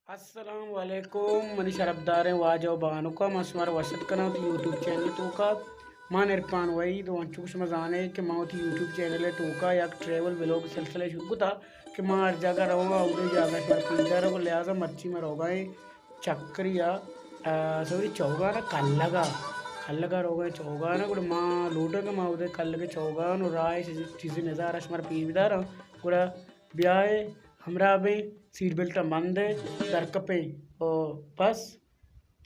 السلام علیکم، منی شرپداریں واجہ و بانکاں، من شمارا وش اتک کناں وتی یوٹیوب چینل توکا۔ من عرفان وحید و انچو کہ شما زانے کہ من وتی یوٹیوب چینل توکا یک ٹریول ولاگ سلسلہ شروع کتا کہ من ہر جاگہ رواں، اودے جاگہ شمارا پیش داراں، و لہذا مرچی من روگا ایں چکری ءَ، آ، سوری چوگان ءَ کلگ ءَ، کلگ ءَ روگا ایں چوگان ءَ، گڑا ما لوٹاں کہ ما اودے کلگ ءِ چوگان و راہ ءِ چیزے، چیزے نظارہ شمارا پیش بداراں، گڑا بیائے ہمراہ بیں، سیٹ بیلٹ ءَ بند ئے، درکپیں و بس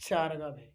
چارگا بے۔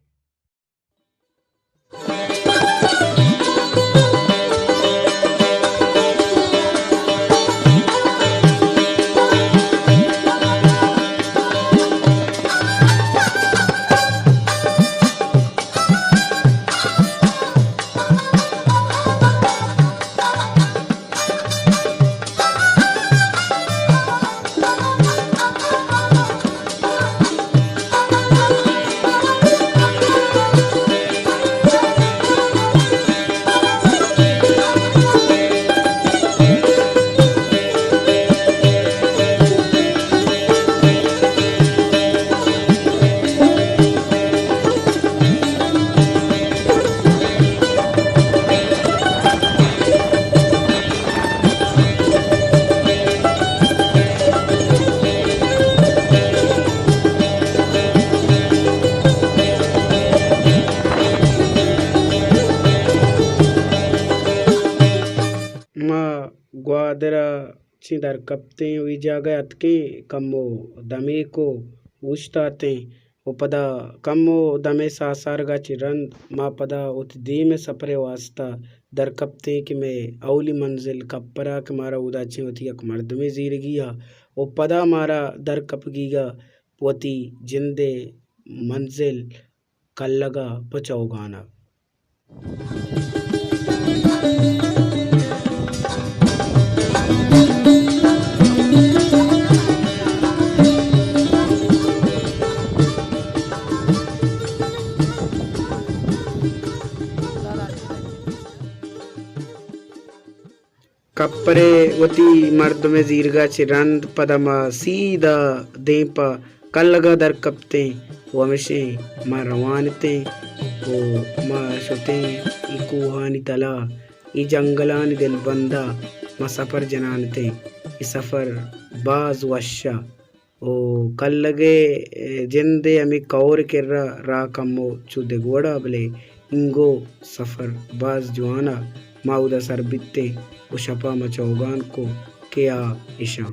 ما گوادر ءَ چہ در کپتیں و اے جاگہ ءَ اتکیں، کمو دمیک و اوشتاتیں و پدا کمو دمے ساہ سارگ ءَ چہ رند ما پدا وتی دیم ءِ سپر ءِ واستہ در کپتیں کہ مئے اولی منزل کپر ءَ کہ مارا اودا چہ وتی یک مردمے زیرگی ءَ و پدا مارا در کپگیگ ءَ وتی جند ءِ منزل کلگ ءَ پہ چوگان ءَ۔ کپر ءَ وتی مردم ءِ زیرگ ءَ چہ رند پدا ما سیدھا دیم پہ کلگ ءَ در کپتیں و ہمشیں ما روان اتیں و ما شتیں اے کوہانی تلا، اے جنگلانی دلبند ءَ ما سفر جنان اتیں۔ اے سفر باز وش ءَ و کلگ ءِ جند ءِ ہمے کئور ءِ کرا راہ کمو چو دگہ وڑ ءَ، بلے اینگو سفر باز جوان ءَ۔ ما اودا سر بیتیں و شپ ءَ ما چوگان کو کہ آ اشاں۔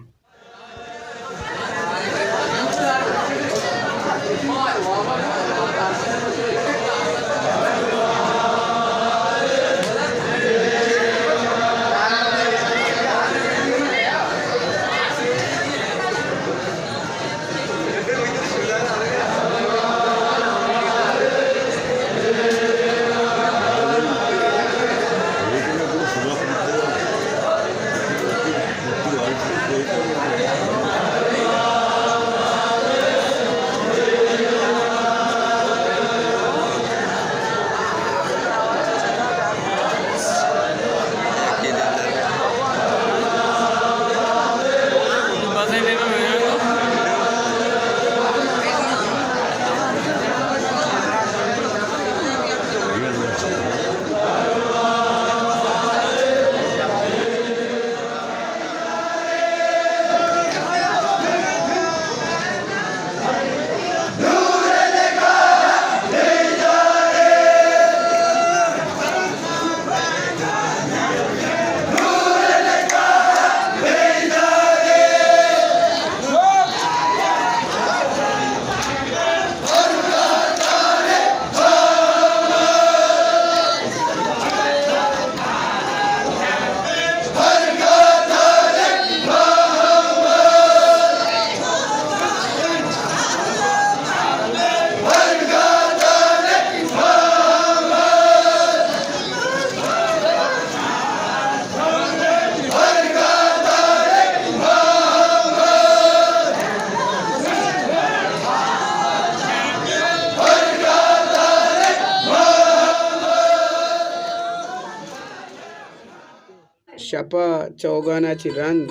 شپ ءَ چوگان ءَ چہ رند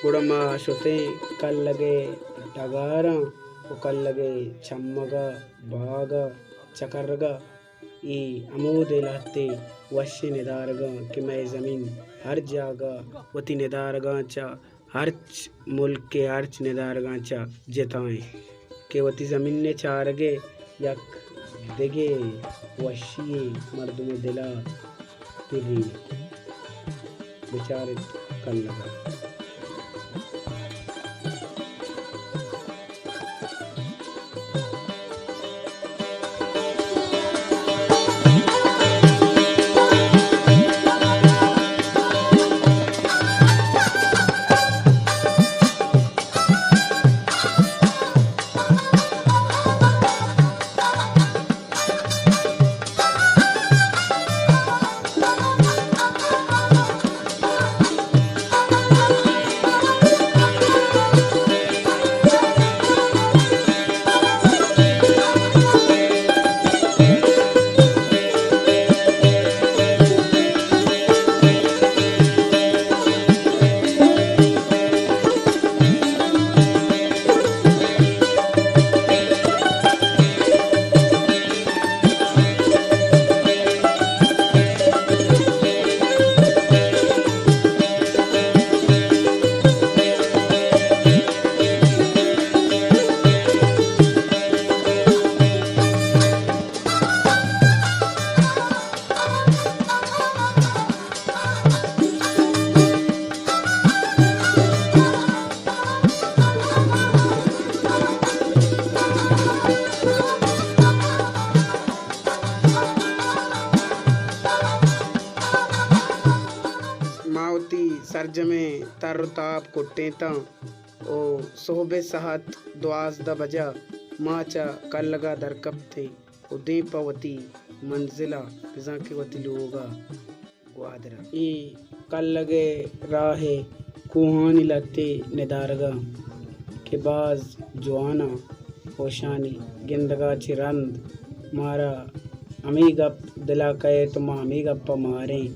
گڑا ما شتیں کلگ ءِ ڈگاراں و کلگ ءِ چمگ ءَ، باگ ءَ، چکرگ ءَ، اے ہمودے لہتے وشیں ندارگاں کہ مئے زمین ہر جاگہ وتی ندارگاں چہ ہرچ ملک ءِ ہرچ ندارگاں چہ جتا ایں کہ وتی زمین ءِ چارگ ءِ یک دگہ وشی یے مردم ءِ دل ءَ پرین۔ بچار ات کلگ ءَ۔ ما وتی سرجمیں تر و تاب کٹینتاں و سہب ءِ ساعت دوازدہ بجہ ما چہ کلگ ءَ در کپتیں و دیم پہ وتی منزل ءَ، بزاں کہ وتی لوگ ءَ گوادر ءَ۔ اے کلگ ءِ راہ ءِ کوہانی لہتے ندارگاں کہ باز جواناں و اشانی گندگ ءَ چہ رند مارا ہمے گپ دل ءَ کئیت و ما ہمے گپ ءَ ماریں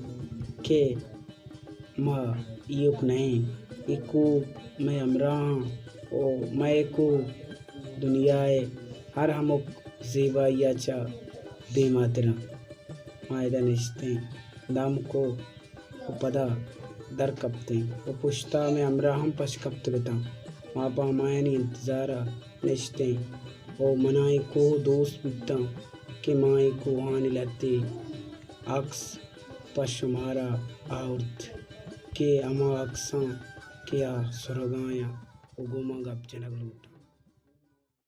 کہ ما ایوک نہ ایں۔ اے کوہ مئے ہمراہاں و مئے کوہ دنیا ءِ ہر ہمک زیبائی ءَ چہ دیماتراں۔ ما ادا نشتیں، دمک و پدا در کپتیں و پشتا مئے ہمراہ ہم پش کپتگ اتاں۔ ما پہ ہمایانی انتظار ءَ نشتیں و منا اے کوہ دوست بوتاں کہ ما اے کوہانی لہتے عکس پہ شمارا آورت کہ ہما عکساں کہ آ سرگایاں و گوں ما گپ جنگ لوٹاں۔